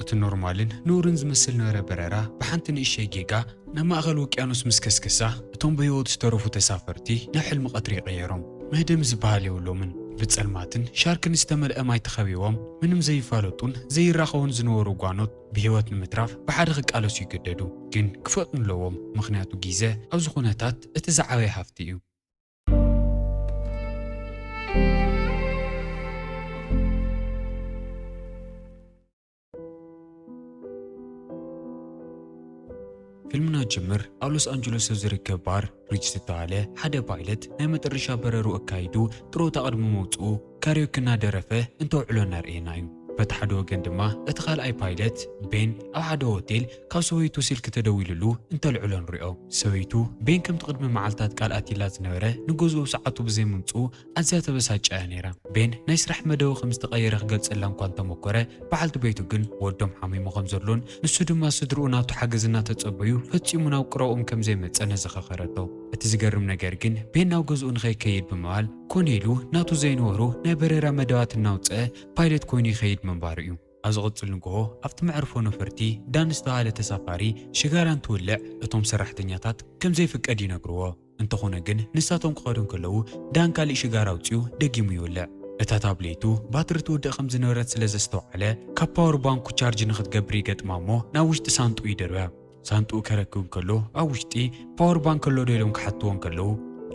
እቲ ኖርማልን ንኡርን ዝመስል ነበረ በረራ ብሓንቲ ንእሸይ ጌጋ ናብ ማእኸል ውቅያኖስ ምስ ከስከሳ፣ እቶም ብህይወት ዝተረፉ ተሳፈርቲ ናብ ሕልሚ ቀትሪ ይቐየሮም። ምህደም ዝበሃል የብሎምን። ብጸልማትን ሻርክን ዝተመልአ ማይ ተኸቢቦም፣ ምንም ዘይፋለጡን ዘይራኸቡን ዝነበሩ ጓኖት ብህይወት ንምትራፍ ብሓደ ክቃለሱ ይግደዱ። ግን ክፈጥኑ ኣለዎም፣ ምኽንያቱ ግዜ ኣብዚ ኩነታት እቲ ዝዓበየ ሃፍቲ እዩ። ፊልምና ጅምር ኣብ ሎስ ኣንጀለስ ኣብ ዝርከብ ባር ሪች ዝተባሃለ ሓደ ፓይለት ናይ መጠረሻ በረሩ ኣካይዱ ጥሮታ ቅድሚ መውፅኡ ካሪዮኪ እናደረፈ እንተውዕሎ እናርእየና እዩ። በቲ ሓደ ወገን ድማ እቲ ካልኣይ ፓይለት ቤን ኣብ ሓደ ሆቴል ካብ ሰበይቱ ስልኪ ተደዊሉሉ እንተልዕሎ ንሪኦ። ሰበይቱ ቤን ከምቲ ቅድሚ መዓልታት ቃል ኣትይላ ዝነበረ ንገዝኡ ሰዓቱ ብዘይምምፅኡ ኣዝያ ተበሳጭያ እያ ነይራ። ቤን ናይ ስራሕ መደቡ ከም ዝተቐየረ ክገልጸላ እንኳ እንተሞከረ፣ በዓልቲ ቤቱ ግን ወዶም ሓሚሙ ከም ዘሎን ንሱ ድማ ስድርኡ ናቱ ሓገዝ እናተጸበዩ ፈጺሙ ናብ ቅረብኦም ከም ዘይመጸን ኣዘኻኸረቶ። እቲ ዝገርም ነገር ግን ቤን ናብ ገዝኡ ንኸይከይድ ብምባል ኮነ ኢሉ ናቱ ዘይነበሩ ናይ በረራ መደባት እናውጽአ ፓይለት ኮይኑ ይኸይድ ምንባሩ እዩ። ኣብ ዝቕጽል ንግሆ ኣብቲ መዕርፎ ነፈርቲ ዳን ዝተባህለ ተሳፋሪ ሽጋራ እንትውልዕ እቶም ሰራሕተኛታት ከም ዘይፍቀድ ይነግርዎ። እንተኾነ ግን ንሳቶም ክኸዱ እንከለዉ ዳን ካሊእ ሽጋራ ኣውጺኡ ደጊሙ ይውልዕ። እታ ታብሌቱ ባትሪ ትውድእ ከም ዝነበረት ስለ ዘስተውዓለ ካብ ፓወር ባንኩ ቻርጅ ንኽትገብር ይገጥማ እሞ ናብ ውሽጢ ሳንጥኡ ይደርብያ። ሳንጥኡ ከረክብ እንከሎ ኣብ ውሽጢ ፓወር ባንክ ኣሎ ዶ ኢሎም ክሓትዎ እንከለዉ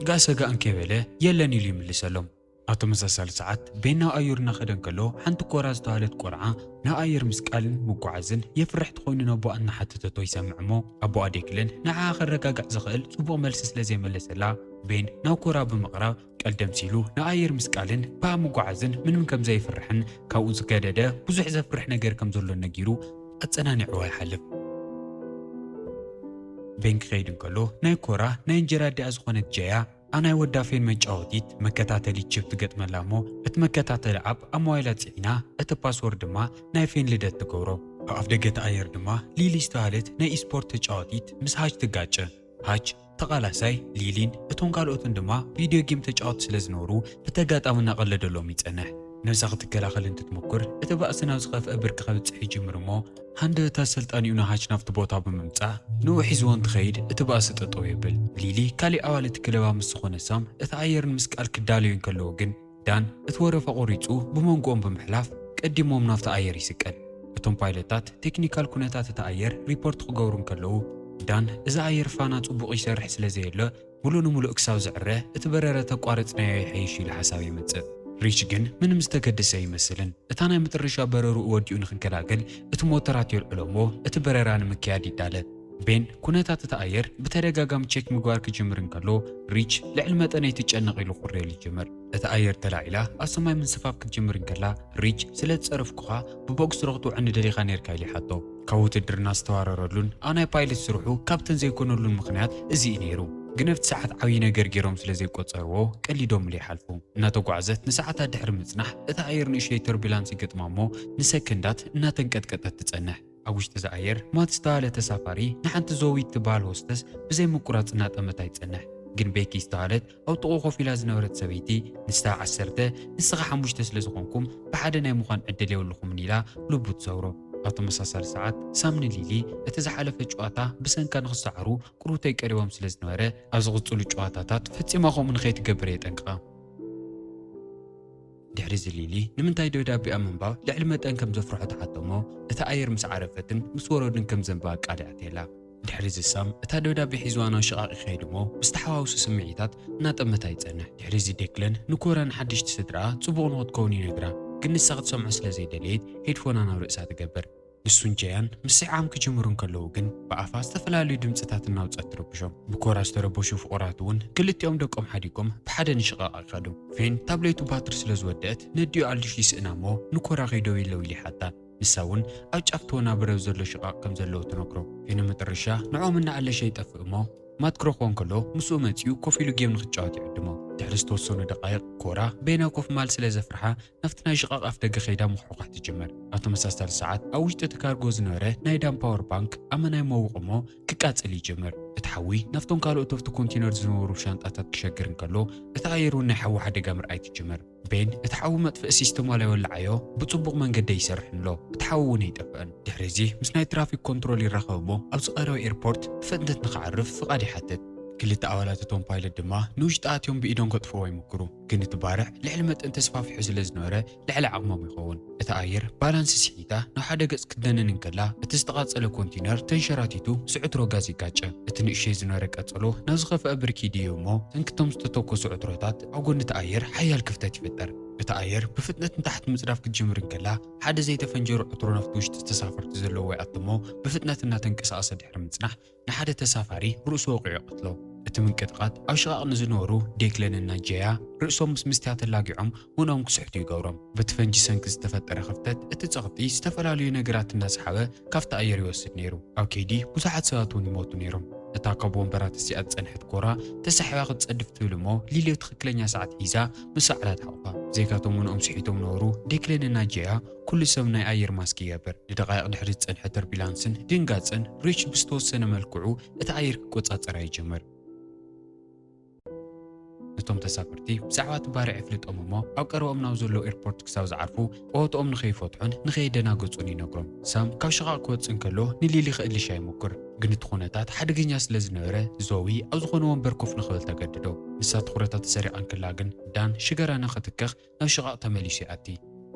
ጋእ ሰጋእ እንከይበለ የለን ኢሉ ይምልሰሎም። ኣብ ተመሳሳሊ ሰዓት ቤን ናብ ኣየር እናኸደ እንከሎ ሓንቲ ኮራ ዝተባህለት ቆልዓ ናብ ኣየር ምስቃልን ምጉዓዝን የፍርሕ ተኾይኑ ነቦኣ እናሓተተቶ ይሰምዕ እሞ ኣቦኣ ዴክለን ንዓኣ ከረጋግዕ ዝኽእል ጽቡቕ መልሲ ስለ ዘይመለሰላ ቤን ናብ ኮራ ብምቕራብ ቀልደምሲሉ ንኣየር ምስቃልን ብኣ ምጉዓዝን ምንም ከም ዘይፍርሕን ካብኡ ዝገደደ ብዙሕ ዘፍርሕ ነገር ከም ዘሎ ነጊሩ ኣጸናኒዕዋ ይሓልፍ። ቤን ክኸይድ እንከሎ ናይ ኮራ ናይ እንጀራ ኣዲኣ ዝኾነት ጀያ ኣብ ናይ ወዳ ፌን መጫወቲት መከታተሊት ቺፕ ትገጥመላ እሞ እቲ መከታተሊ ኣፕ ኣብ ሞባይላ ጽዒና እቲ ፓስወርድ ድማ ናይ ፌን ልደት ትገብሮ። ኣብ ኣፍደገ እቲ ኣየር ድማ ሊሊ ዝተባህለት ናይ ኢስፖርት ተጫዋቲት ምስ ሃች ትጋጨ። ሃች ተቓላሳይ፣ ሊሊን እቶም ካልኦትን ድማ ቪድዮ ጌም ተጫወቲ ስለ ዝነበሩ ብተጋጣሚ እናቐለደሎም ይጸንሕ። ነብሳ ክትከላኸል እንትትምኩር እቲ ባእሲ ናብ ዝኸፍአ ብርኪ ከብጽሕ ይጅምር እሞ ሃንደበታ ኣሰልጣኒኡ ንሃች ናብቲ ቦታ ብምምጻእ ንኡ ሒዝዎ እንትኸይድ እቲ ባእሲ ጠጠው የብል። ሊሊ ካሊእ ኣባል እቲ ክለባ ምስ ዝኾነ ሳም እቲ ኣየር ንምስቃል ክዳለዩ እንከለዉ ግን ዳን እቲ ወረፋ ቆሪጹ ብመንጎኦም ብምሕላፍ ቀዲሞም ናብቲ ኣየር ይስቀል። እቶም ፓይለታት ቴክኒካል ኩነታት እቲ ኣየር ሪፖርት ክገብሩ እንከለዉ ዳን እዚ ኣየር ፋና ጽቡቕ ይሰርሕ ስለ ዘየሎ ሙሉእ ንሙሉእ ክሳብ ዝዕረ እቲ በረራ ተቋረጽናዮ ይሐይሽ ኢሉ ሓሳብ የምጽእ። ሪች ግን ምንም ዝተገደሰ ኣይመስልን። እታ ናይ መጠረሻ በረርኡ ወዲኡ ንኽገላገል እቲ ሞተራት የልዕሎ እሞ እቲ በረራ ንምክያድ ይዳለ። ቤን ኩነታት እቲ ኣየር ብተደጋጋሚ ቼክ ምግባር ክጅምር እንከሎ ሪች ልዕሊ መጠን ኣይትጨነቕ ኢሉ ክውርየሉ ይጅምር። እቲ ኣየር ተላዒላ ኣብ ሰማይ ምንስፋፍ ክትጅምር እንከላ ሪች ስለ ዝጸረፍኩኻ ብቦክስ ዶ ክትውዕኒ ደሊኻ ነይርካ ኢሉ ይሓቶ። ካብ ውትድርና ዝተዋረረሉን ኣብ ናይ ፓይለት ስርሑ ካብተን ዘይኮነሉን ምኽንያት እዚ እዩ ነይሩ። ግን ኣብቲ ሰዓት ዓብዪ ነገር ገይሮም ስለ ዘይቆጸርዎ ቀሊዶምሉ ይሓልፉ። እናተጓዕዘት ንሰዓታት ድሕሪ ምጽናሕ እታ ኣየር ንእሽተይ ተርቢላንስ ይገጥማ እሞ ንሰከንዳት እናተንቀጥቀጠት ትጸንሕ። ኣብ ውሽጢ እዚ ኣየር ማት ዝተባህለ ተሳፋሪ ንሓንቲ ዞዊ እትበሃል ሆስተስ ብዘይ ምቁራጽ እናጠመታ ይጸንሕ። ግን ቤኪ ዝተባህለት ኣብ ጥቕኡ ኮፍ ኢላ ዝነበረት ሰበይቲ ንሳ ዓሰርተ ንስኻ ሓሙሽተ ስለ ዝኾንኩም ብሓደ ናይ ምዃን ዕድል የብልኹምን ኢላ ልቡ ትሰብሮ። ኣብ ተመሳሳሊ ሰዓት ሳም ንሊሊ እቲ ዝሓለፈ ጨዋታ ብሰንካ ንኽሰዓሩ ቅሩተይ ቀሪቦም ስለ ዝነበረ ኣብ ዝቕጽሉ ጨዋታታት ፈጺማ ከምኡ ንኸይትገብር የጠንቅቓ። ድሕሪ እዚ ሊሊ ንምንታይ ደብዳቤኣ ምንባብ ልዕሊ መጠን ከም ዘፍርሖ ትሓቶ እሞ እቲ ኣየር ምስ ዓረፈትን ምስ ወረዱን ከም ዘንብባ ቃል የኣትየላ። ድሕሪ እዚ ሳም እታ ደብዳቤ ሒዝዋ ናብ ሽቓቕ ይኸይድ እሞ ብዝተሓዋወሱ ስምዒታት እናጠመታ ይጸንሕ። ድሕሪ እዚ ዴክለን ንኮራን ሓደሽቲ ስድራኣ ጽቡቕ ንኽትከውን ይነግራ፣ ግን ንሳ ክትሰምዖ ስለ ዘይደለየት ሄድፎና ናብ ርእሳ ትገብር። ንሱን ጀያን ምስዕዓም ክጅምሩ እንከለዉ ግን ብኣፋ ዝተፈላለዩ ድምጽታት እናውጸት ትረብሾም። ብኮራ ዝተረበሹ ፍቑራት እውን ክልቲኦም ደቆም ሓዲጎም ብሓደ ንሽቓቕ ይኸዱ። ፌን ታብሌቱ ባትሪ ስለ ዝወደአት ነዲኡ ኣልድሽ ይስእና እሞ ንኮራ ከይደውይለው ኢሉ ይሓታ። ንሳ እውን ኣብ ጫፍ ተወናብረ ኣብ ዘሎ ሽቓቕ ከም ዘለዉ ትነግሮ። ፌን መጠረሻ ንዕኦም እናኣለሸ ይጠፍእ እሞ ማት ክረኽቦ እንከሎ ምስኡ መጺኡ ኮፍ ኢሉ ጌም ንኽጫወት ይዕድሞ። ድሕሪ ዝተወሰኑ ደቓይቕ ኮራ ቤና ኮፍ ማል ስለ ዘፍርሓ ናብቲ ናይ ሽቓቕ ኣፍደገ ከይዳ ምኹሕኳሕ ትጅምር። ኣብ ተመሳሳሊ ሰዓት ኣብ ውሽጢ እቲ ካርጎ ዝነበረ ናይ ዳን ፓወር ባንክ ኣመናይ መውቕ እሞ ክቃጽል ይጅምር። እቲ እቲ ሓዊ ናብቶም ካልኦት ኣብቲ ኮንቴነር ዝነበሩ ሻንጣታት ክሸግር እንከሎ፣ እቲ ኣየር እውን ናይ ሓዊ ሓደጋ ምርኣይ ትጅምር። ቤን፣ እቲ ሓዊ መጥፍኢ ሲስተም ዋላ ይወልዓዮ፣ ብጽቡቕ መንገዲ ኣይሰርሕን ኣሎ። እቲ ሓዊ እውን ኣይጠፍአን። ድሕሪ እዚ ምስ ናይ ትራፊክ ኮንትሮል ይራኸብ እሞ፣ ኣብ ዝቐረበ ኤርፖርት ብፍጥነት ንኽዓርፍ ፍቓድ ይሓትት። ክልተ ኣባላት እቶም ፓይለት ድማ ንውሽጢ ኣትዮም ብኢዶም ከጥፍእዎ ይምክሩ፣ ግን እቲ ባርዕ ልዕሊ መጠን ተስፋፊሑ ስለ ዝነበረ ልዕሊ ዓቕሞም ይኸውን። እቲ ኣየር ባላንስ ስሒታ ናብ ሓደ ገጽ ክትደንን እንከላ፣ እቲ ዝተቓጸለ ኮንቴነር ተንሸራቲቱ ስዑት ሮጋዝ ይጋጨ። እቲ ንእሽተይ ዝነበረ ቀጸሎ ናብ ዝኸፍአ ብርኪ ይድይብ እሞ፣ ሰንክቶም ዝተተኮሱ ዕትሮታት ኣብ ጎኒ እቲ ኣየር ሓያል ክፍተት ይፍጠር። እቲ ኣየር ብፍጥነት ንታሕቲ ምጽዳፍ ክትጅምር እንከላ፣ ሓደ ዘይተፈንጀሩ ዕትሮ ናብቲ ውሽጢ ተሳፈርቲ ዘለዎ ይኣትሞ፣ ብፍጥነት እናተንቀሳቐሰ ድሕሪ ምጽናሕ፣ ንሓደ ተሳፋሪ ርእሱ ወቒዑ ይቐትሎ። እቲ ምንቅጥቓጥ ኣብ ሽቓቕ ንዝነበሩ ዴክለንና ጀያ ርእሶም ምስ ምስትያት ተላጊዖም ምንኦም ክስሕቱ ይገብሮም። በቲ ፈንጂ ሰንኪ ዝተፈጠረ ክፍተት እቲ ጸቕጢ ዝተፈላለዩ ነገራት እናሰሓበ ካብቲ ኣየር ይወስድ ነይሩ። ኣብ ከይዲ ብዙሓት ሰባት እውን ይሞቱ ነይሮም። እታ ካብ ወንበራት እዚኣ ዝጸንሐት ኮራ ተሳሒባ ክትጸድፍ ትብል እሞ ሊሊ ትኽክለኛ ሰዓት ሒዛ ምስ ሰዓላት ሓቑፋ። ብዘይካቶም ምንኦም ስሒቶም ነበሩ ዴክለንና ጀያ ኩሉ ሰብ ናይ ኣየር ማስክ ይገብር። ንደቓይቕ ድሕሪ ዝጸንሐ ተርቢላንስን ድንጋጸን ሪች ብዝተወሰነ መልክዑ እቲ ኣየር ክቆጻጸራ ይጅምር። እቶም ተሳፈርቲ ብዛዕባ እቲ ባርዕ የፍልጦም እሞ ኣብ ቀረባኦም ናብ ዘሎ ኤርፖርት ክሳብ ዝዓርፉ ቦታኦም ንኸይፈትሑን ንኸይደናገጹን ይነግሮም። ሳም ካብ ሽቓቕ ክወጽእ እንከሎ ንሊሊ ክእልሻ ይሞክር፣ ግን እቲ ኩነታት ሓደገኛ ስለ ዝነበረ ዞዊ ኣብ ዝኾነ ወንበር ኮፍ ንኽብል ተገድዶ። ንሳ ትኹረታ ተሰሪቓ እንከላ ግን ዳን ሽገራና ክትከኽ ናብ ሽቓቕ ተመሊሱ ይኣቲ።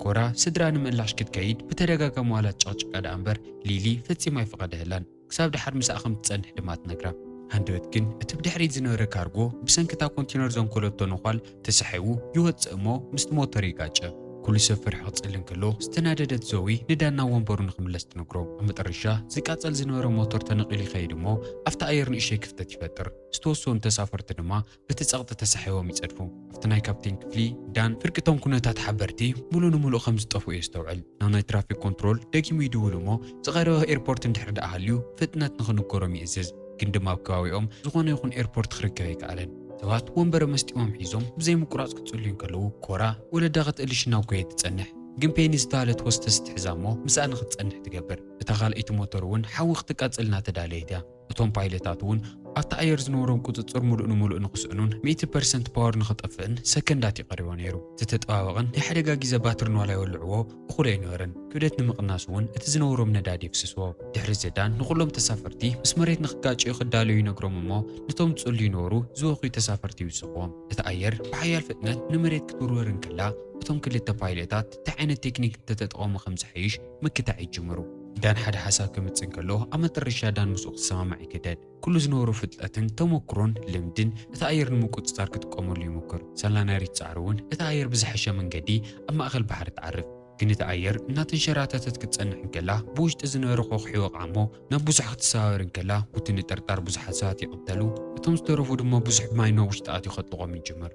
ኮራ ስድራ ንምእላሽ ክትከይድ ብተደጋጋሚ ዋላ ትጨቕጭቃ ደኣ እምበር ሊሊ ፈጺማ ኣይፈቐደህላን። ክሳብ ደሓር ምስኣ ከም ትጸንሕ ድማ ትነግራ። ሃንደበት ግን እቲ ብድሕሪት ዝነበረ ካርጎ ብሰንኪ እታ ኮንቴነር ዘንኮለቶ ነዃል ተሳሒቡ ይወጽእ እሞ ምስቲ ሞተር ይጋጨ። ኩሉ ሰብ ፈሪሑ ክጽሊ እንከሎ ዝተናደደት ዞዊ ንዳን ናብ ወንበሩ ንኽምለስ ትነግሮ። ኣብ መጠረሻ ዝቃጸል ዝነበረ ሞተር ተነቒሉ ይኸይድ እሞ ኣብቲ ኣየር ንእሽተይ ክፍተት ይፈጥር። ዝተወሰኑ ተሳፈርቲ ድማ በቲ ጸቕጢ ተሳሒቦም ይጸድፉ። ኣብቲ ናይ ካፕቴን ክፍሊ ዳን ፍርቂ እቶም ኩነታት ሓበርቲ ምሉእ ንምሉእ ከም ዝጠፍኡ የስተውዕል። ናብ ናይ ትራፊክ ኮንትሮል ደጊሙ ይድውል እሞ ዝቐረበ ኤርፖርት እንድሕር ደኣ ሃልዩ ፍጥነት ንኽንገሮም ይእዝዝ። ግን ድማ ኣብ ከባቢኦም ዝኾነ ይኹን ኤርፖርት ክርከብ ኣይከኣለን። ሰባት ወንበረ መስጢሞም ሒዞም ብዘይ ምቁራጽ ክጽልዩ እንከለዉ ኮራ ወለዳ ክትእልሽ ናብ ኩዌት ትጸንሕ። ግን ፔኒ ዝተባህለት ሆስተስ ትሕዛ እሞ ምስኣ ንኽትጸንሕ ትገብር። እታ ካልኣይቲ ሞተር እውን ሓዊ ክትቃጽል እናተዳለየት እያ። እቶም ፓይለታት እውን ኣብቲ ኣየር ዝነበሮም ቁጽጽር ምሉእ ንምሉእ ንኽስእኑን ሚእቲ ፐርሰንት ፓወር ንኽጠፍእን ሰከንዳት እዩ ቀሪቦ ነይሩ። ዝተጠባበቐን ናይ ሓደጋ ግዜ ባትርን ዋላ ይወልዕዎ እኹል ኣይነበረን። ክብደት ንምቕናስ እውን እቲ ዝነበሮም ነዳዲ የፍስስዎ። ድሕሪ እዚ ዳን ንኹሎም ተሳፈርቲ ምስ መሬት ንኽጋጨዩ ክዳለዩ ይነግሮም እሞ ነቶም ዝጽሉ ይነበሩ ዝበኽዩ ተሳፈርቲ ይውስኽዎም። እቲ ኣየር ብሓያል ፍጥነት ንመሬት ክትውርወር እንከላ እቶም ክልተ ፓይለታት እንታይ ዓይነት ቴክኒክ እንተተጠቐሙ ከም ዝሓይሽ ምክታዕ ይጅምሩ። ዳን ሓደ ሓሳብ ከምጽእ እንከሎ ኣብ መጠረሻ ዳን ምስኡ ክሰማማዕ ይግደድ። ኩሉ ዝነበሮ ፍልጠትን ተመኩሮን ልምድን እቲ ኣየር ንምቁጽጻር ክጥቀመሉ ይምኩር። ሳላ ናይ ሪች ጻዕሪ እውን እቲ ኣየር ብዝሓሸ መንገዲ ኣብ ማእከል ባሕሪ ትዓርፍ። ግን እቲ ኣየር እናተንሸራተተት ክትጸንሕ እንከላ ብውሽጢ ዝነበረ ኮኽሒ ይወቕዓ እሞ ናብ ብዙሕ ክትሰባበር እንከላ ቡቲ ንጥርጣር ብዙሓት ሰባት ይቕተሉ። እቶም ዝተረፉ ድማ ብዙሕ ማይ ናብ ውሽጢ ኣትዩ ከጥልቖም ይጅምር።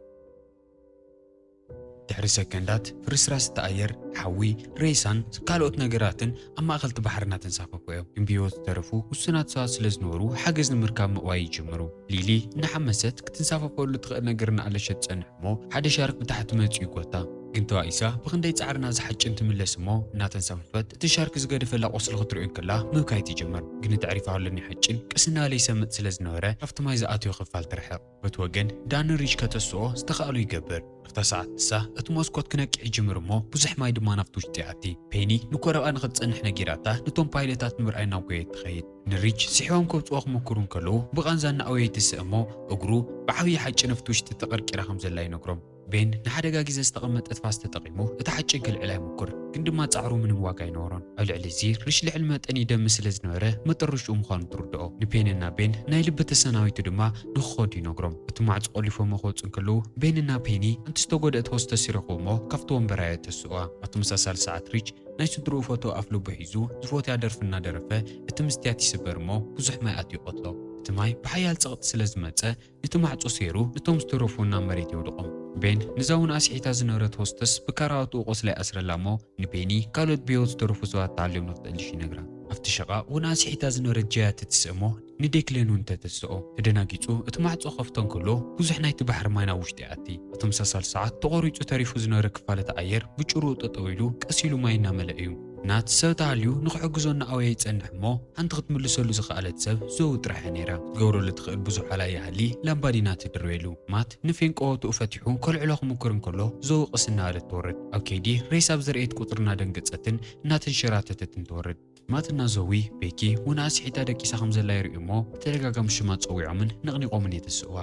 ድሕሪ ሰከንዳት ፍርስራስ እቲ ኣየር፣ ሓዊ፣ ሬሳን ካልኦት ነገራትን ኣብ ማእከል እቲ ባሕሪ እናተንሳፈፉ እዮም። ግን ብህይወት ዝተረፉ ውሱናት ሰባት ስለ ዝነበሩ ሓገዝ ንምርካብ ምእዋይ ይጅምሩ። ሊሊ እናሓመሰት ክትንሳፈፈሉ ትኽእል ነገር እናኣለሸት ትጸንሕ እሞ ሓደ ሻርክ ብታሕቲ መጺኡ ይጎታ። ግን ተባኢሳ ብኽንደይ ጻዕሪ ናብዚ ሓጭን ትምለስ እሞ እናተንሳፈፈት እቲ ሻርክ ዝገደፈላ ቁስሊ ክትርእዮ እንከላ ምብካይ ትጅምር። ግን እቲ ኣዕሪፋ ከሎ ናይ ሓጭን ቀስ እናበለ ይሰምጥ ስለ ዝነበረ ካብቲ ማይ ዝኣተወ ክፋል ትርሕቕ። በቲ ወገን ዳን ንሪች ከተስኦ ዝተኻእሎ ይገብር። ኣብታ ሰዓት ንሳ እቲ መስኮት ክነቅዕ ይጅምር እሞ ብዙሕ ማይ ድማ ናብቲ ውሽጢ ይኣቲ። ፔኒ ንኮረብኣ ንኽትጸንሕ ነጊራታ ነቶም ፓይለታት ንምርኣይ ናብ ኩዌት ትኸይድ። ንሪች ስሒቦም ከውጽኦ ክምክሩ እንከለዉ ብቓንዛ እናኣወየ ትስእ እሞ እግሩ ብዓብዪ ሓጭን ኣብቲ ውሽጢ ተቐርቂራ ከም ዘላ ይነግሮም። ቤን ንሓደጋ ግዜ ዝተቐመጠ ትፋስ ተጠቒሙ እቲ ሓጭን ክልዕላ ይምኩር፣ ግን ድማ ጻዕሩ ምንም ዋጋ ኣይነበሮን። ኣብ ልዕሊ እዚ ሪች ልዕሊ መጠን ይደሚ ስለ ዝነበረ መጠረሽኡ ምዃኑ ትርድኦ። ንፔንና ቤን ናይ ልቢ ተሰናቢቱ ድማ ንኽኸዱ ይነግሮም። እቲ ማዕጾ ቆሊፎሞ ክወጹ እንከለዉ ቤንና ፔኒ ሓንቲ ዝተጎድአት ሆስተስ ይረኽቡ እሞ ካብቲ ወንበራ የተስእዋ። ኣብ ተመሳሳሊ ሰዓት ሪች ናይ ስድርኡ ፎቶ ኣፍ ልቡ ሒዙ ዝፎትያ ደርፊ እናደረፈ እቲ ምስትያት ይስበር እሞ ብዙሕ ማይ ኣትዩ ይቐትሎ። እቲ ማይ ብሓያል ጸቕጢ ስለ ዝመጸ ነቲ ማዕጾ ሰይሩ ነቶም ዝተረፉ ናብ መሬት የውድቖም። ቤን ነዛ እውን ኣስሒታ ዝነበረት ሆስተስ ብካራባትኡ ቆስላ ይኣስረላ እሞ ንቤኒ ካልኦት ብህይወት ዝተረፉ ሰባት ተሃልዮም ንኽትእልሽ ይነግራ። ኣብቲ ሽቓቕ እውን ኣስሒታ ዝነበረት ጀያ ትትስእ እሞ ንዴክለን እውን ተተስኦ። ተደናጊጹ እቲ ማዕጾ ከፍቶ እንከሎ ብዙሕ ናይቲ ባሕሪ ማይ ናብ ውሽጢ ይኣቲ። ኣብ ተመሳሳሊ ሰዓት ተቖሪጹ ተሪፉ ዝነበረ ክፋል እቲ ኣየር ብጭሩኡ ጠጠው ኢሉ ቀስ ኢሉ ማይ እናመልአ እዩ። ናት ሰብ ተሃልዩ ንኽሕግዞ እናኣወየ ይጸንሕ እሞ፣ ሓንቲ ክትምልሰሉ ዝኸኣለት ሰብ ዞዊ ጥራሕ እያ ነይራ። ክትገብረሉ ትኽእል ብዙሕ ዋላ ይሃሊ፣ ላምባዲና ትድርበሉ። ማት ንፌን ቀወትኡ ፈቲሑ ከልዕሎ ክምኩር እንከሎ፣ ዞዊ ቀስ እናበለት ትወርድ። ኣብ ከይዲ ሬሳ ኣብ ዘርእየት ቁጽሪ እናደንገጸትን እናተንሸራተተትን ትወርድ። ማትና ዞዊ፣ ቤኪ፣ ውንኣ ስሒታ ደቂሳ ከም ዘላ ይርእዩ እሞ፣ ብተደጋጋሚ ሽማ ጸዊዖምን ነቕኒቖምን የተስእዋ።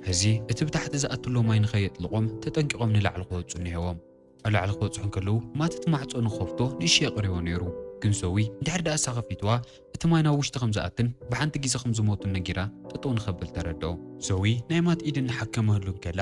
ሕዚ እቲ ብታሕቲ ዝኣትሎ ማይ ንኸየጥልቖም ተጠንቂቖም ንላዕሊ ክወጹ እኒሄዎም። ኣብ ላዕሊ ክወጽሑ እንከለዉ፣ ማት እቲ ማዕጾ ንኽኸፍቶ ንእሽቶ የቕርቦ ነይሩ። ግን ዞዊ፣ እንድሕር ደኣ እሳ ከፊትዋ፣ እቲ ማይ ናብ ውሽጢ ከም ዝኣትን ብሓንቲ ግዜ ከም ዝሞቱን ነጊራ፣ ጠጠው ንኸብል ተረድኦ። ዞዊ፣ ናይ ማት ኢድ እናሓከመሉ እንከላ፣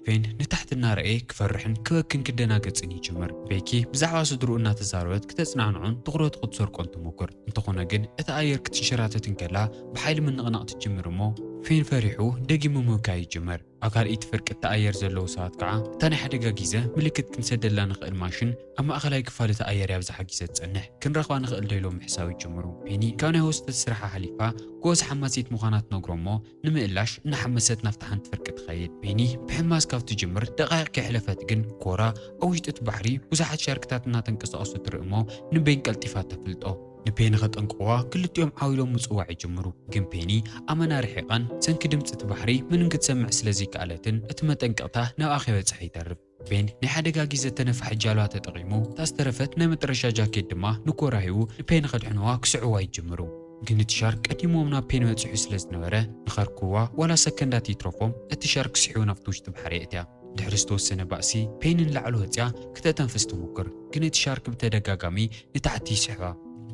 ፌን ንታሕቲ እናረኣየ ክፈርሕን ክበክን ክደናገጽን ይጅምር። ቤኪ ብዛዕባ ስድርኡ እናተዛረበት ክተጽናንዖን ትኹረቱ ክትሰርቆን ትሞክር። እንተኾነ ግን እቲ ኣየር ክትንሸራተት እንከላ ብሓይሊ ምንቕናቕ ትጅምር እሞ ፌን ፈሪሑ ደጊሙ ምብካይ ይጅምር። ኣብ ካልኣይቲ ፍርቂ እቲ ኣየር ዘለዉ ሰባት ከዓ እታ ናይ ሓደጋ ግዜ ምልክት ክንሰደላ ንኽእል ማሽን ኣብ ማእኸላይ ክፋል እቲ ኣየር እያ ኣብዝሓ ግዜ ትጸንሕ። ክንረኽባ ንኽእል ዶ ኢሎም ምሕሳብ ይጅምሩ። ፔኒ ካብ ናይ ሆስተስ ስራሓ ሓሊፋ ጎበዝ ሓማሲት ምዃና ትነግሮ እሞ ንምእላሽ እናሓመሰት ናብታ ሓንቲ ፍርቂ ትኸይድ። ፔኒ ብሕማስ ካብ ትጅምር ደቓይቕ ከይሕለፈት ግን ኮራ ኣብ ውሽጢ እቲ ባሕሪ ብዙሓት ሻርክታት እናተንቀሳቐሱ ትርኢ እሞ ንቤን ቀልጢፋ ተፍልጦ። ንፔኒ ከጠንቅቕዋ ክልቲኦም ዓው ኢሎም ምጽዋዕ ይጅምሩ። ግን ፔኒ ኣመና ርሒቓን ሰንኪ ድምጺ እቲ ባሕሪ ምንም ክትሰምዕ ስለ ዘይከኣለትን እቲ መጠንቀቕታ ናብኣ ከይበጽሐ ይተርፍ። ቤን ናይ ሓደጋ ግዜ ተነፋሒ ጃልባ ተጠቒሙ፣ እታ ዝተረፈት ናይ መጠረሻ ጃኬት ድማ ንኮራ ሂቡ ንፔን ከድሕንዋ ክስዕዋ ይጅምሩ። ግን እቲ ሻርክ ቀዲምዎም ናብ ፔን በጺሑ ስለ ዝነበረ፣ ንኸርክብዋ ዋላ ሰከንዳት ይትረፎም፣ እቲ ሻርክ ስሒቡ ናብቲ ውሽጢ ባሕሪ የእትያ። ድሕሪ ዝተወሰነ ባእሲ፣ ፔን ንላዕሊ ወጺኣ ክተተንፍስ ትሙክር፣ ግን እቲ ሻርክ ብተደጋጋሚ ንታሕቲ ይስሕባ።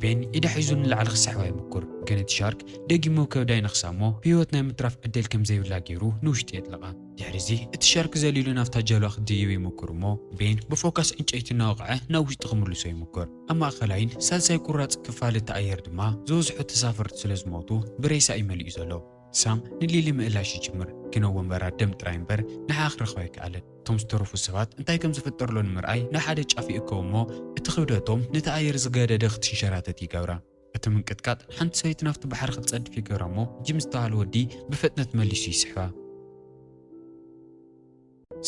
ቤን ኢዳ ሒዙ ንላዕሊ ክስሕባ ይምኩር፣ ግን እቲ ሻርክ ደጊሙ ከብዳ ይነኽሳ እሞ፣ ብህይወት ናይ ምትራፍ ዕድል ከም ዘይብላ ገይሩ ንውሽጢ የጥልቓ። ድሕሪ እዚ፣ እቲ ሻርክ ዘሊሉ ናብታ ጃልባ ክድይብ ይምኩር እሞ፣ ቤን ብፎካስ ዕንጨይቲ እናወቕዐ ናብ ውሽጢ ክምልሶ ይምኩር። ኣብ ማእኸላይን ሳልሳይ ቁራጽ ክፋል እቲ ኣየር ድማ ዝበዝሑ ተሳፈርቲ ስለ ዝሞቱ ብሬሳ እዩ መሊኡ ዘሎ። ሳም ንሊሊ ምእላሽ ይጅምር፣ ግን ኣብ ወንበራ ደም ጥራይ እምበር ንዓኣ ክረኽባ ኣይከኣለን። እቶም ዝተረፉ ሰባት እንታይ ከም ዝፍጠርሎ ንምርኣይ ናብ ሓደ ጫፍ ይእከቡ እሞ፣ እቲ ክብደቶም ነቲ ኣየር ዝገደደ ክትንሸራተት ይገብራ። እቲ ምንቅጥቃጥ ሓንቲ ሰበይቲ ናብቲ ባሕሪ ክትጸድፍ ይገብራ እሞ፣ ጂም ዝተባህለ ወዲ ብፍጥነት መሊሱ ይስሕባ።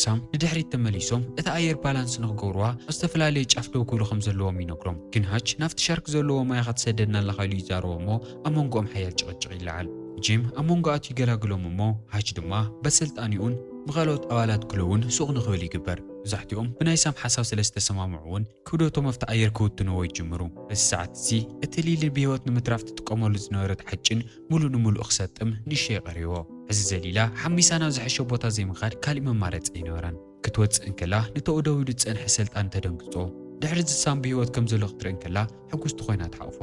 ሳም ንድሕሪት ተመሊሶም እቲ ኣየር ባላንስ ንኽገብርዋ ኣብ ዝተፈላለየ ጫፍ ደው ክብሉ ከም ዘለዎም ይነግሮም። ግን ሃች ናብቲ ሻርክ ዘለዎ ማይ ኢኻ ትሰደድና ኣለኻ ኢሉ ይዛረቦ እሞ ኣብ መንጎኦም ሓያል ጭቕጭቕ ይለዓል። ጂም ኣብ መንጎ ኣትዩ ይገላግሎም እሞ ሃች ድማ በሰልጣኒኡን ብኻልኦት ኣባላት ክለውን ሱቕ ንኽብል ይግበር። መብዛሕትኦም ብናይ ሳም ሓሳብ ስለ ዝተሰማምዑ እውን ክብደቶም ኣብቲ ኣየር ክውትንዎ ይጅምሩ። በዚ ሰዓት እዚ እቲ ሊሊ ብህይወት ንምትራፍ ትጥቀመሉ ዝነበረት ሓጭን ሙሉእ ንሙሉእ ክሰጥም ንእሽቶ የቐርዎ። ሕዚ ዘሊላ ሓሚሳ ናብ ዝሐሸ ቦታ ዘይምኻድ ካሊእ መማረፂ ኣይነበራን። ክትወፅእ እንከላ ንተኡ ደው ኢሉ ዝፀንሐ ሰልጣን ተደንግፆ። ድሕሪ እዚ ሳም ብህይወት ከም ዘሎ ክትርኢ እንከላ ሕጉስቲ ኮይና ትሓቑፎ።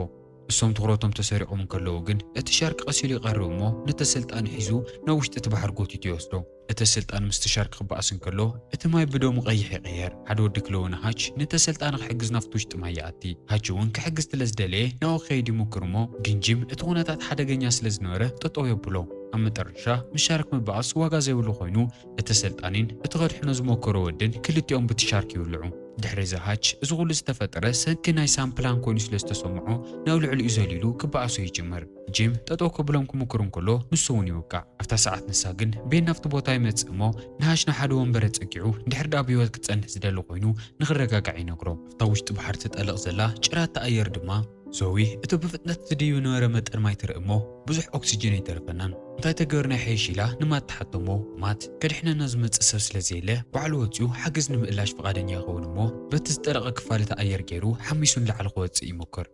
እሶም ትኹረቶም ተሰሪቖም እንከለዉ ግን እቲ ሻርክ ቀስ ኢሉ ይቐርብ እሞ ነቲ ሰልጣን ሒዙ ናብ ውሽጢ እቲ ባሕሪ ጎቲቱ ይወስዶ። እቲ ሰልጣን ምስቲ ሻርክ ክበኣስ እንከሎ እቲ ማይ ብደሙ ቀይሕ ይቕየር። ሓደ ወዲ ክለዉ ንሃች ነቲ ሰልጣን ክሕግዝ ናብቲ ውሽጢ ማይ ይኣቲ። ሃች እውን ክሕግዝ ስለ ዝደለየ ናብኡ ክኸይድ ይሙክር እሞ ግን ጂም እቲ ኩነታት ሓደገኛ ስለ ዝነበረ ጠጠው የብሎ። ኣብ መጠረሻ ምስ ሻርክ ምበኣስ ዋጋ ዘይብሉ ኮይኑ እቲ ሰልጣኒን እቲ ከድሕኖ ዝሞከሮ ወድን ክልቲኦም ብቲ ሻርክ ይውልዑ። ድሕሪ እዚ ሃች እዚ ኩሉ ዝተፈጠረ ሰንኪ ናይ ሳም ፕላን ኮይኑ ስለ ዝተሰምዖ ናብ ልዕሊኡ ዘሊሉ ክበኣሶ ይጅምር። ጂም ጠጠው ከብሎም ክምክር እንከሎ ንሱ እውን ይውቃዕ። ኣብታ ሰዓት ንሳ ግን ቤን ናብቲ ቦታ ይመጽእ እሞ ንሃች ናብ ሓደ ወንበር ኣጸጊዑ እንድሕር ደኣ ብህይወት ክጸንሕ ዝደሊ ኮይኑ ንኽረጋጋዕ ይነግሮ። ኣብታ ውሽጢ ባሕሪ ትጠልቕ ዘላ ጭራት ኣየር ድማ ዞዊ እቲ ብፍጥነት ዝድይብ ነበረ መጠን ማይ ትርኢ እሞ ብዙሕ ኦክሲጅን ኣይተረፈናን። እንታይ ተገብርና ይሐይሽ ኢላ ንማት ትሓቶ እሞ ማት ከድሕነና ዝመጽእ ሰብ ስለ ዘየለ ባዕሉ ወጺኡ ሓገዝ ንምእላሽ ፍቓደኛ ይኸውን እሞ በቲ ዝጠለቐ ክፋል እቲ ኣየር ገይሩ ሓሚሱ ንላዕሊ ክወጽእ ይሞክር።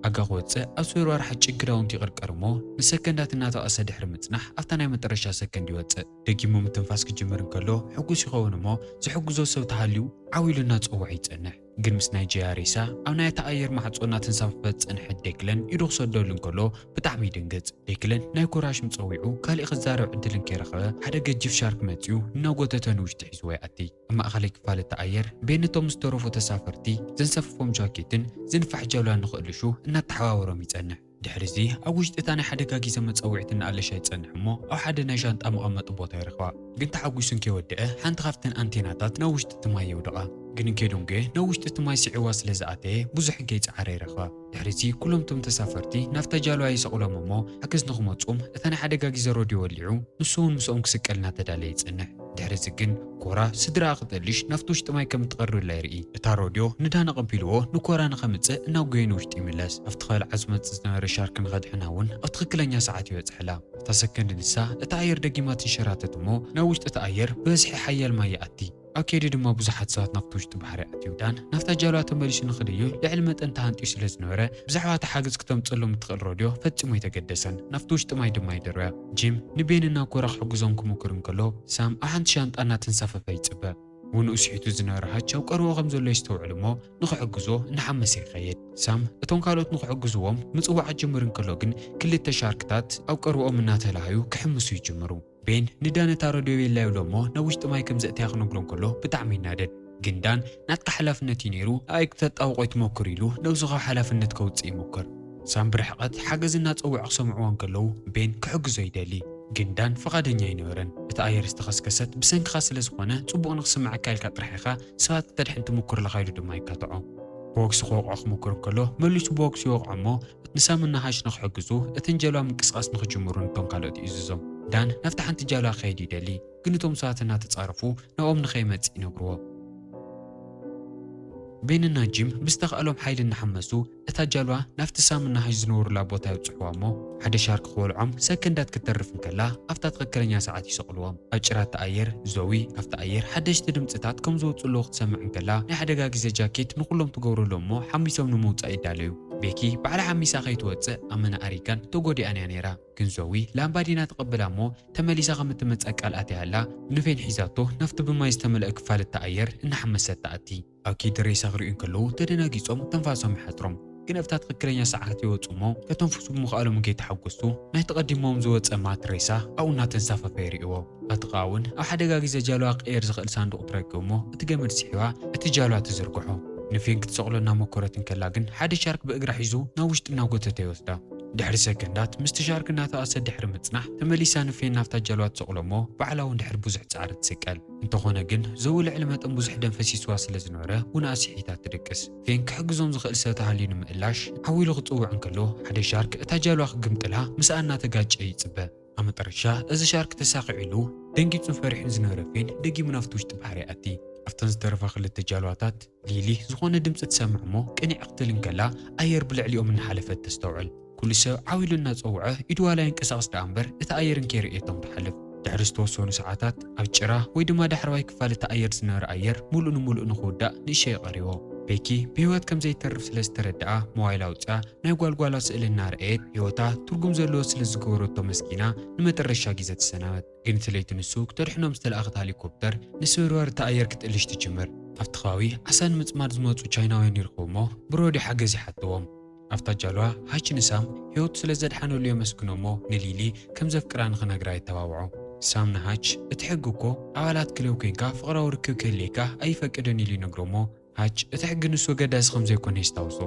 ኣጋ ክወጽእ ኣብ ስብርባር ሓጭን ክዳውንቲ ይቕርቀር እሞ ንሰከንዳት እናተቐሰ ድሕሪ ምጽናሕ ኣብታ ናይ መጠረሻ ሰከንድ ይወጽእ። ደጊሙ ምትንፋስ ክጅምር እንከሎ ሕጉስ ይኸውን እሞ ዝሕግዞ ሰብ ተሃልዩ ዓው ኢሉ እናጸውዐ ይጸንሕ። ግን ምስ ናይ ጀያ ሬሳ ኣብ ናይ እቲ ኣየር ማዕጾ እናተንሳፈፈ ዝጸንሐት ዴክለን ኢዱ ክሰደሉ እንከሎ ብጣዕሚ ይድንግጽ። ዴክለን ናይ ኮራ ሽም ጸዊዑ ካሊእ ክዛረብ ዕድል እንከይረኸበ ሓደ ገጂፍ ሻርክ መጺኡ እናጎተተ ንውሽጢ ሒዝዎ ይኣቲ። ኣብ ማእኸላይ ክፋል እቲ ኣየር ቤን ነቶም ዝተረፉ ተሳፈርቲ ዘንሳፍፎም ጃኬትን ዝንፋሕ ጃልባን ንኽእልሹ እናተሓባበሮም ይጸንሕ። ድሕሪ እዚ ኣብ ውሽጢ እታ ናይ ሓደጋ ግዜ መጸውዒት እናኣለሻ ይጸንሕ እሞ ኣብ ሓደ ናይ ሻንጣ መቐመጢ ቦታ ይረኽባ። ግን ተሓጒሱ እንከይወደአ ሓንቲ ካብተን ኣንቴናታት ናብ ውሽጢ እቲ ማይ የውድቓ። ግን እንከይደንጎየ ናብ ውሽጢ እቲ ማይ ስዒዋ ስለ ዝኣተየ ብዙሕ እንከይጸዓረ ይረኽባ። ድሕሪ እዚ ኩሎም እቶም ተሳፈርቲ ናብታ ጃልባ ይሰቕሎም እሞ ሓገዝ ንኽመጾም እታ ናይ ሓደጋ ግዜ ሮድዮ ወሊዑ ንሱ እውን ምስኦም ክስቀል እናተዳለየ ይጸንሕ። ድሕርዚ ግን ኮራ ስድራኣ ክጠልሽ ናብቲ ውሽጢ ማይ ከም እትቐርብላ ይርኢ። እታ ሮድዮ ንዳን ኣቐቢልዎ ንኮራ ንኸምጽእ እናጎየ ንውሽጢ ይምለስ። ኣብቲ ከልዓ ዝመጽእ ዝነበረ ሻርክ ንኸድሕና እውን ኣብ ትኽክለኛ ሰዓት ይበጽሐላ። ኣብታ ሰከንድ ንሳ እታ ኣየር ደጊማ ትንሸራተት እሞ ናብ ውሽጢ እቲ ኣየር ብብዝሒ ሓያል ማይ ይኣቲ። ኣብ ከይዲ ድማ ብዙሓት ሰባት ናብቲ ውሽጢ ባሕሪ ኣትዮም። ዳን ናብታ ጃልባ ተመሊሱ ንኽድይብ ልዕሊ መጠን ተሃንጥዩ ስለ ዝነበረ ብዛዕባ እቲ ሓገዝ ክተምጽሎም እትኽእል ሮድዮ ፈጺሙ ኣይተገደሰን። ናብቲ ውሽጢ ማይ ድማ ይደርበያ። ጂም ንቤን እና ኮራ ክሕግዞም ክምክር እንከሎ ሳም ኣብ ሓንቲ ሻንጣ እናተንሳፈፈ ይጽበ። ውንኡ ስሒቱ ዝነበረ ሃች ኣብ ቀርቦ ከም ዘሎ የስተውዕል እሞ ንኽሕግዞ እናሓመሰ ይኸይድ። ሳም እቶም ካልኦት ንኽሕግዝዎም ምጽዋዕ ክጅምር እንከሎ ግን ክልተ ሻርክታት ኣብ ቀርቦኦም እናተላሃዩ ክሕምሱ ይጅምሩ። ቤን ንዳን እታ ረድዮ ቤላ ይብሎ እሞ ናብ ውሽጢ ማይ ከም ዘእትያ ክነግሮ እንከሎ ብጣዕሚ ይናደድ። ግን ዳን ናትካ ሓላፍነት እዩ ነይሩ፣ ኣይ ክተጣብቆ ይትመክር ኢሉ ነብሱ ካብ ሓላፍነት ከውጽእ ይሞክር። ሳም ብርሕቐት ሓገዝ እናጸውዐ ክሰምዕዎ እንከለዉ ቤን ክሕግዞ ይደሊ። ግን ዳን ፍቓደኛ ኣይነበረን። እቲ ኣየር ዝተኸስከሰት ብሰንክኻ ስለ ዝኾነ ጽቡቕ ንኽስምዓካ ኢልካ ጥራሕ ኢኻ ሰባት ክተድሕን ትምኩር ኣለኻ ኢሉ ድማ ይካትዖ። ቦክስ ክወቕዖ ክምኩር እንከሎ መሊሱ ቦክስ ይወቕዖ እሞ ንሳምና ሃች ንኽሕግዙ እተን ጀልባ ምንቅስቓስ ንኽጅምሩ ነቶም ካልኦት ይእዝዞም። ዳን ናብቲ ሓንቲ ጃልባ ክኸይድ ይደሊ፣ ግን እቶም ሰባት እናተጻረፉ ናብኦም ንኸይመጽእ ይነግርዎ። ቤንና ጂም ብዝተኻእሎም ሓይሊ እናሓመሱ እታ ጃልባ ናብቲ ሳምና ሃች ዝነበሩላ ቦታ ይብጽሕዋ እሞ ሓደ ሻርክ ክበልዖም ሰከንዳት ክትተርፍ እንከላ ኣብታ ትኽክለኛ ሰዓት ይሰቕልዎም። ኣብ ጭራ እቲ ኣየር ዞዊ ኣብቲ ኣየር ሓደሽቲ ድምጽታት ከም ዝወጽኡ ኣለዉ ክትሰምዕ እንከላ ናይ ሓደጋ ግዜ ጃኬት ንኹሎም ትገብረሎም እሞ ሓሚሶም ንምውጻእ ይዳለዩ። ቤኪ ባዕላ ሓሚሳ ከይትወጽእ ኣብ መናእሪካን ተጎዲኣን እያ ነይራ። ግን ዞዊ ላምባዲና ተቐብላ እሞ ተመሊሳ ከም እትመጽእ ቃል ኣትያላ ንፌን ሒዛቶ ናብቲ ብማይ ዝተመልአ ክፋል እቲ ኣየር እናሓመሰት ትኣቲ። ኣብ ከይዲ ሬሳ ክርእዩ እንከለዉ ተደናጊጾም ተንፋሶም ይሓጽሮም። ግን ኣብታ ትኽክለኛ ሰዓት ይወጹ እሞ ከተንፍሱ ብምኽኣሎም ከይተሓጎሱ ናይ ተቐዲሞም ዝወጸ ማት ሬሳ ኣብኡ እናተንሳፈፈ ይርእይዎ። ኣጥቓ እውን ኣብ ሓደጋ ግዜ ጃልባ ክቕየር ዝኽእል ሳንዱቕ ትረክብ እሞ እቲ ገመድ ስሒባ እቲ ጃልባ ትዝርግሖ። ንፌን ክትሰቕሎ እናመኮረት እንከላ ግን ሓደ ሻርክ ብእግራ ሒዙ ናብ ውሽጢ እናጎተተ ይወስዳ። ድሕሪ ሰከንዳት ምስቲ ሻርክ እናተኣሰ ድሕሪ ምጽናሕ ተመሊሳ ንፌን ናብታ ጃልባ ትሰቕሎ እሞ ባዕላ እውን ድሕሪ ብዙሕ ጻዕሪ ትስቀል። እንተኾነ ግን ዞዊ ልዕሊ መጠን ብዙሕ ደም ፈሲስዋ ስለ ዝነበረ ውንኣ ስሒታ ትድቅስ። ፌን ክሕግዞም ዝኽእል ሰብ ተሃልዩ ንምእላሽ ዓው ኢሉ ክጽውዕ እንከሎ ሓደ ሻርክ እታ ጃልባ ክግምጥላ ምስኣ እናተጋጨ ይጽበ። ኣብ መጠረሻ እዚ ሻርክ ተሳኺዑ ኢሉ ደንጊጹን ፈሪሑን ዝነበረ ፌን ደጊሙ ናብቲ ውሽጢ ባሕሪ ይኣቲ። ኣብተን ዝተረፋ ክልተ ጃልባታት ሊሊ ዝኾነ ድምጺ ትሰምዕ እሞ ቅኒዕ ክትብል እንከላ ኣየር ብልዕሊኦም እናሓለፈት ተስተውዕል። ኩሉ ሰብ ዓው ኢሉ እናጸውዐ ኢዱ ዋላ የንቀሳቕስ ደኣ እምበር እቲ ኣየር እንከይርእየቶም ትሓልፍ። ድሕሪ ዝተወሰኑ ሰዓታት ኣብ ጭራ ወይ ድማ ዳሕረዋይ ክፋል እቲ ኣየር ዝነበረ ኣየር ሙሉእ ንሙሉእ ንኽውዳእ ንእሸ የቐርዎ። ቤኪ ብህይወት ከም ዘይተርፍ ስለ ዝተረድኣ ሞባይል ኣውፅኣ ናይ ጓልጓላ ስእሊ እናረኣየት ህይወታ ትርጉም ዘለዎ ስለ ዝገበረቶ መስኪና ንመጠረሻ ግዜ ትሰናበት። ግን እቲ ለይቲ ንሱ ክተድሕኖም ዝተለኣኸት ሄሊኮፕተር ንስብርባር እቲ ኣየር ክትእልሽ ትጅምር። ኣብቲ ከባቢ ዓሳ ንምጽማድ ዝመጹ ቻይናውያን ይረኽቡ እሞ ብሮድዮ ሓገዝ ይሓትዎም። ኣብታ ጃልባ ሃች ንሳም ህይወቱ ስለ ዘድሓነሉ የመስግኖ እሞ ንሊሊ ከም ዘፍቅራ ንኽነግራ የተባብዖ። ሳም ንሃች እቲ ሕጊ እኮ ኣባላት ክለብ ኮይንካ ፍቕራዊ ርክብ ክህልየካ ኣይፈቅድን ኢሉ ይነግሮ እሞ ሃች እቲ ሕጊ ንሱ ገዳሲ ከም ዘይኮነ የስታውሶ።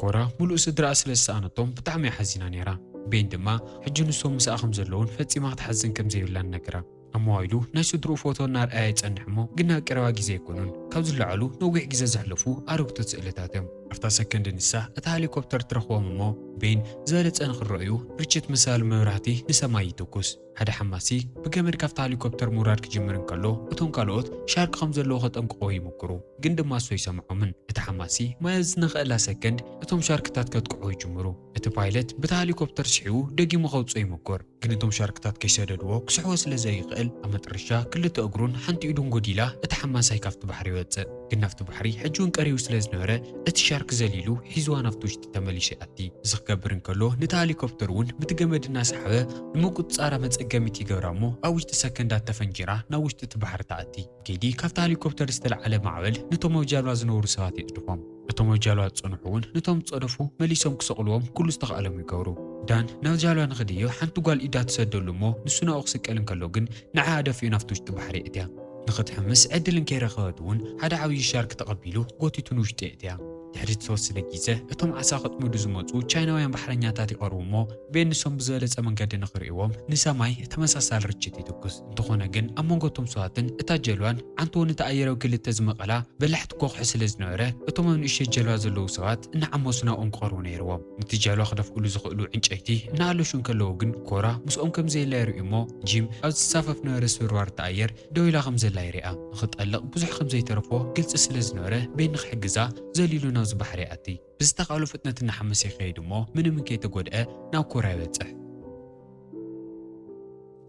ኮራ ሙሉእ ስድራኣ ስለ ዝሰኣነቶም ብጣዕሚ እያ ሓዚና ነይራ። ቤን ድማ ሕጂ ንሶም ምስኣ ከም ዘለውን ፈጺማ ክትሓዝን ከም ዘይብላን ነግራ። ኣብ ሞባይሉ ናይ ስድርኡ ፎቶ እናርኣያ ይጸንሕ እሞ ግን ኣብ ቀረባ ግዜ ኣይኮኑን። ካብ ዝለዓሉ ነዊሕ ግዜ ዘሕለፉ ኣረግቶት ስእልታት እዮም። ኣብታ ሰከንድ ንሳ እታ ሄሊኮፕተር ትረኽቦም እሞ ቤን ዝበለጸ ንኽረኣዩ ርችት መሳሊ መብራህቲ ንሰማይ ይትኩስ። ሓደ ሓማሲ ብገመድ ካብታ ሄሊኮፕተር ምውራድ ክጅምር እንከሎ እቶም ካልኦት ሻርክ ከም ዘለዎ ከጠንቅቕዎ ይምክሩ። ግን ድማ እሱ ኣይሰምዖምን። እቲ ሓማሲ ማይ ኣብ ዝነኽኣላ ሰከንድ እቶም ሻርክታት ከጥቅዑ ይጅምሩ። እቲ ፓይለት ብታ ሄሊኮፕተር ስሒቡ ደጊሙ ከውጽኦ ይምኩር። ግን እቶም ሻርክታት ከይሰደድዎ ክስሕቦ ስለ ዘይኽእል ኣብ መጠረሻ ክልተ እግሩን ሓንቲ ኢዱን ጎዲላ እቲ ሓማሳይ ካብቲ ባሕሪ ይወጽእ። ግን ናብቲ ባሕሪ ሕጂ እውን ቀሪቡ ስለ ዝነበረ እቲ ሻርክ ዘሊሉ ሒዝዋ ናብቲ ውሽጢ ተመሊሱ ይኣቲ። እዚ ክገብር እንከሎ ነታ ሄሊኮፕተር እውን ብቲ ገመድ እናሰሓበ ንምቁጽጻራ መጸገሚት ይገብራ እሞ ኣብ ውሽጢ ሰከንዳት ተፈንጂራ ናብ ውሽጢ እቲ ባሕሪ ትኣቲ። ኬዲ ካብታ ሄሊኮፕተር ዝተለዓለ ማዕበል ነቶም ኣብ ጃልባ ዝነበሩ ሰባት የጽድፎም። እቶም ኣብ ጃልባ ዝጸንሑ እውን ነቶም ዝጸደፉ መሊሶም ክሰቕልዎም ኩሉ ዝተኻእሎም ይገብሩ። ዳን ናብ ጃልባ ንኽድይብ ሓንቲ ጓል ኢዳ ትሰደሉ እሞ ንሱ ናብኡ ክስቀል እንከሎ ግን ንዓኣ ደፊኡ ናብቲ ውሽጢ ባሕሪ የእትያ። ንኽትሕምስ ዕድል እንከይረኸበት እውን ሓደ ዓብዪ ሻርክ ተቐቢሉ ጎቲቱ ንውሽጢ የእትያ። ድሕሪ ዝተወሰነ ግዜ እቶም ዓሳ ከጥምዱ ዝመጹ ቻይናውያን ባሕረኛታት ይቐርቡ እሞ፣ ቤን ንሶም ብዝበለጸ መንገዲ ንኽርእይዎም ንሰማይ ተመሳሳሊ ርችት ይትኩስ። እንተኾነ ግን ኣብ መንጎ እቶም ሰባትን እታ ጀልባን ዓንተቦ ንተኣየረው ክልተ ዝመቐላ በላሕቲ ኮኽሒ ስለ ዝነበረ፣ እቶም ኣብ ንእሽተይ ጀልባ ዘለዉ ሰባት እናዓመሱ ናብኦም ክቐርቡ ነይርዎም። ነቲ ጀልባ ክደፍእሉ ዝኽእሉ ዕንጨይቲ እናኣለሹ እንከለዉ ግን፣ ኮራ ምስኦም ከም ዘየለ ይርእዩ እሞ፣ ጂም ኣብ ዝሳፈፍ ነበረ ስብርባር ተኣየር ደው ኢላ ከም ዘላ ይርኣ። ንኽጠልቕ ብዙሕ ከም ዘይተረፎ ግልጺ ስለ ዝነበረ፣ ቤን ንኽሕግዛ ዘሊሉ ናብዚ ባሕሪ ይኣቲ። ብዝተኻእሎ ፍጥነት እናሓመሰ ይኸይድ እሞ፣ ምንም እንከይተጎድአ ናብ ኮራ ይበጽሕ።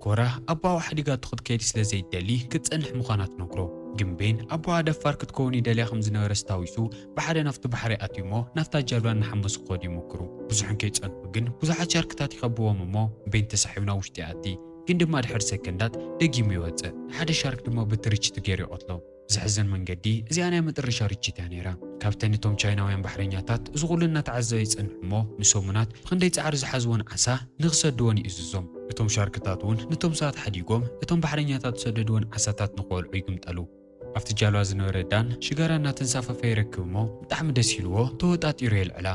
ኮራ ኣቦኣ ሓዲጋቶ ክትከይድ ስለ ዘይደሊ ክትጸንሕ ምዃና ትነግሮ። ግን ቤን ኣቦኣ ደፋር ክትከውን ይደልያ ከም ዝነበረ ስታዊሱ ብሓደ ናብቲ ባሕሪ ኣትዩ እሞ ናብታ ጃልባ እናሓመሱ ክኸዱ ይሞክሩ። ብዙሕ እንከይጸንሑ ግን ብዙሓት ሻርክታት ይኸብዎም እሞ ቤን ተሳሒቡ ናብ ውሽጢ ይኣቲ። ግን ድማ ድሕሪ ሰከንዳት ደጊሙ ይወጽእ። ሓደ ሻርክ ድማ ብትርችት ገይሩ ይቐትሎ። ብዘሕዝን መንገዲ እዚኣ ናይ መጠረሻ ርችት እያ ነይራ። ካብተን እቶም ቻይናውያን ባሕረኛታት እዚ ኩሉ እናተዓዘበ ይጸንሕ እሞ ንሰሙናት ብኽንደይ ጻዕሪ ዝሓዝዎን ዓሳ ንኽሰድዎን ይእዝዞም። እቶም ሻርክታት እውን ነቶም ሰባት ሓዲጎም እቶም ባሕረኛታት ዝሰደድዎን ዓሳታት ንኽበልዑ ይግምጠሉ። ኣብቲ ጃልባ ዝነበረ ዳን ሽጋራ እናተንሳፈፈ ይረክብ እሞ ብጣዕሚ ደስ ኢልዎ ተወጣጢሩ የልዕላ።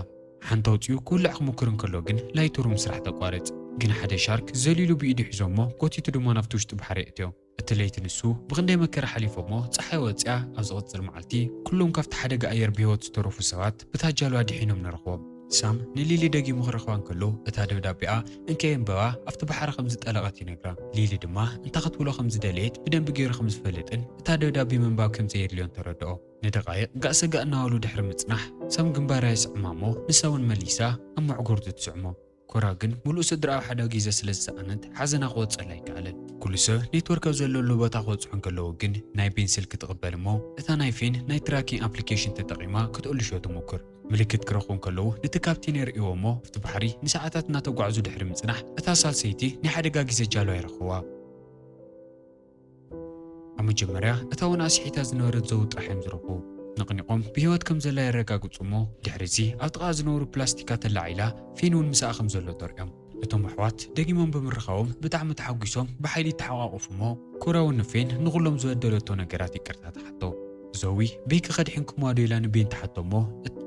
ሓንቲ ኣውፂኡ ክውልዕ ክሙክር እንከሎ ግን ላይተሩ ምስራሕ ተቋርጽ። ግን ሓደ ሻርክ ዘሊሉ ብኢዱ ሒዞ እሞ ጎቲቱ ድማ ናብቲ ውሽጢ ባሕሪ የእትዮ። እቲ ለይቲ ንሱ ብኽንደይ መከራ ሓሊፉ እሞ ጸሓይ ወፂኣ ኣብ ዝቕጽል መዓልቲ ኩሎም ካብቲ ሓደጋ ኣየር ብህይወት ዝተረፉ ሰባት ብታ ጃልባ ድሒኖም ንረኽቦም። ሳም ንሊሊ ደጊሙ ክረኽባ እንከሎ እታ ደብዳቤኣ እንከየንበባ ኣብቲ ባሕሪ ከም ዝጠለቐት ይነግራ። ሊሊ ድማ እንታይ ክትብሎ ከም ዝደለየት ብደንቢ ገይሩ ከም ዝፈልጥን እታ ደብዳቤ ምንባብ ከም ዘየድልዮን ተረድኦ። ንደቓይቕ ጋእ ሰጋእ እናበሉ ድሕሪ ምጽናሕ ሳም ግንባራ ይስዕማ እሞ ንሳ እውን መሊሳ ኣብ መዕጎርቱ ትስዕሞ። ኮራ ግን ምሉእ ስድራ ኣብ ሓደ ግዜ ስለ ዝሰኣነት ሓዘና ክወጸላ ኣይከኣለን። ኩሉ ሰብ ኔትወርክ ኣብ ዘለሉ ቦታ ክበጽሑ እንከለዉ ግን ናይ ቤን ስልኪ ትቕበል እሞ እታ ናይ ፌን ናይ ትራኪንግ ኣፕሊኬሽን ተጠቒማ ክትእልሾ ትሙክር። ምልክት ክረኽቡ እንከለዉ ነቲ ካፕቴን የርእይዎ እሞ ኣብቲ ባሕሪ ንሰዓታት እናተጓዕዙ ድሕሪ ምጽናሕ እታ ሳልሰይቲ ናይ ሓደጋ ግዜ ጃልባ ይረኽብዋ። ኣብ መጀመርያ እታ እውን ኣስሒታ ዝነበረት ዘው ጥራሕ እዮም ዝረኽቡ። ነቕኒቖም ብህይወት ከም ዘላ የረጋግጹ እሞ ድሕሪ እዚ ኣብ ጥቓ ዝነበሩ ፕላስቲካት ተላዒላ ፌን እውን ምሳኣ ከም ዘሎ ተርእዮም። እቶም ኣሕዋት ደጊሞም ብምርኻቦም ብጣዕሚ ተሓጒሶም ብሓይሊ ይተሓቋቑፉ እሞ ኮራ እውን ንፌን ንኹሎም ዝበደለቶ ነገራት ይቅርታ ትሓቶ። ዞዊ ቤኪ ከድሕንክምዋ ዶ ኢላ ንቤን ትሓቶ እሞ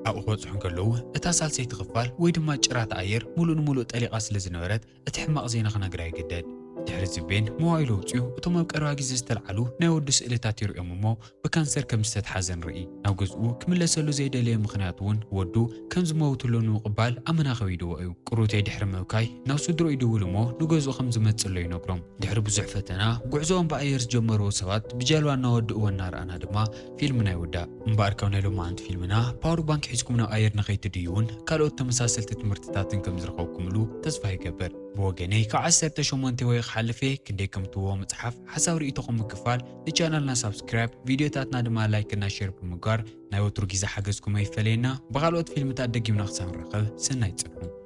ኣብኡ ክበጽሑ እንከለዉ እታ ሳልሰይቲ ክፋል ወይ ድማ ጭራት ኣየር ሙሉእ ንሙሉእ ጠሊቓ ስለ ዝነበረት እቲ ሕማቕ ዜና ክነግራ ይግደድ። ድሕሪ እዚ ቤን ሞባይሉ ኣውጺኡ እቶም ኣብ ቀረባ ግዜ ዝተልዓሉ ናይ ወዱ ስእልታት ይርእዮም እሞ ብካንሰር ከም ዝተትሓዘ ንርኢ። ናብ ገዝኡ ክምለሰሉ ዘይደለየ ምኽንያት እውን ወዱ ከም ዝመውትሉ ንምቕባል ኣመና ከቢድዎ እዩ። ቅሩተይ ድሕሪ ምብካይ ናብ ስድርኡ ይድውል እሞ ንገዝኡ ከም ዝመጽእ ኣሎ ይነግሮም። ድሕሪ ብዙሕ ፈተና ጉዕዞኦም ብኣየር ዝጀመርዎ ሰባት ብጀልባ እናወድእዎ እናረኣና ድማ ፊልምና ይውዳእ። እምበኣር ካብ ናይ ሎማዓንቲ ፊልምና ፓወር ባንክ ሒዝኩም ናብ ኣየር ንኸይትድይቡን ካልኦት ተመሳሰልቲ ትምህርትታትን ከም ዝረኸብኩምሉ ተስፋ ይገብር። ብወገነይ ካብ ዓሰርተ ሸሞንተ ወይ ክሓልፍ እየ ክንደይ ከም ትብዎ መጽሓፍ ሓሳብ ርእይቶኹም ምክፋል ንቻናልና ሳብስክራይብ ቪድዮታትና ድማ ላይክ እና ሼር ብምግባር ናይ ወትሩ ግዜ ሓገዝኩም ኣይፈለየና። ብኻልኦት ፊልምታት ደጊምና ክሳብ ንራኸብ ሰናይ ጽንሑ።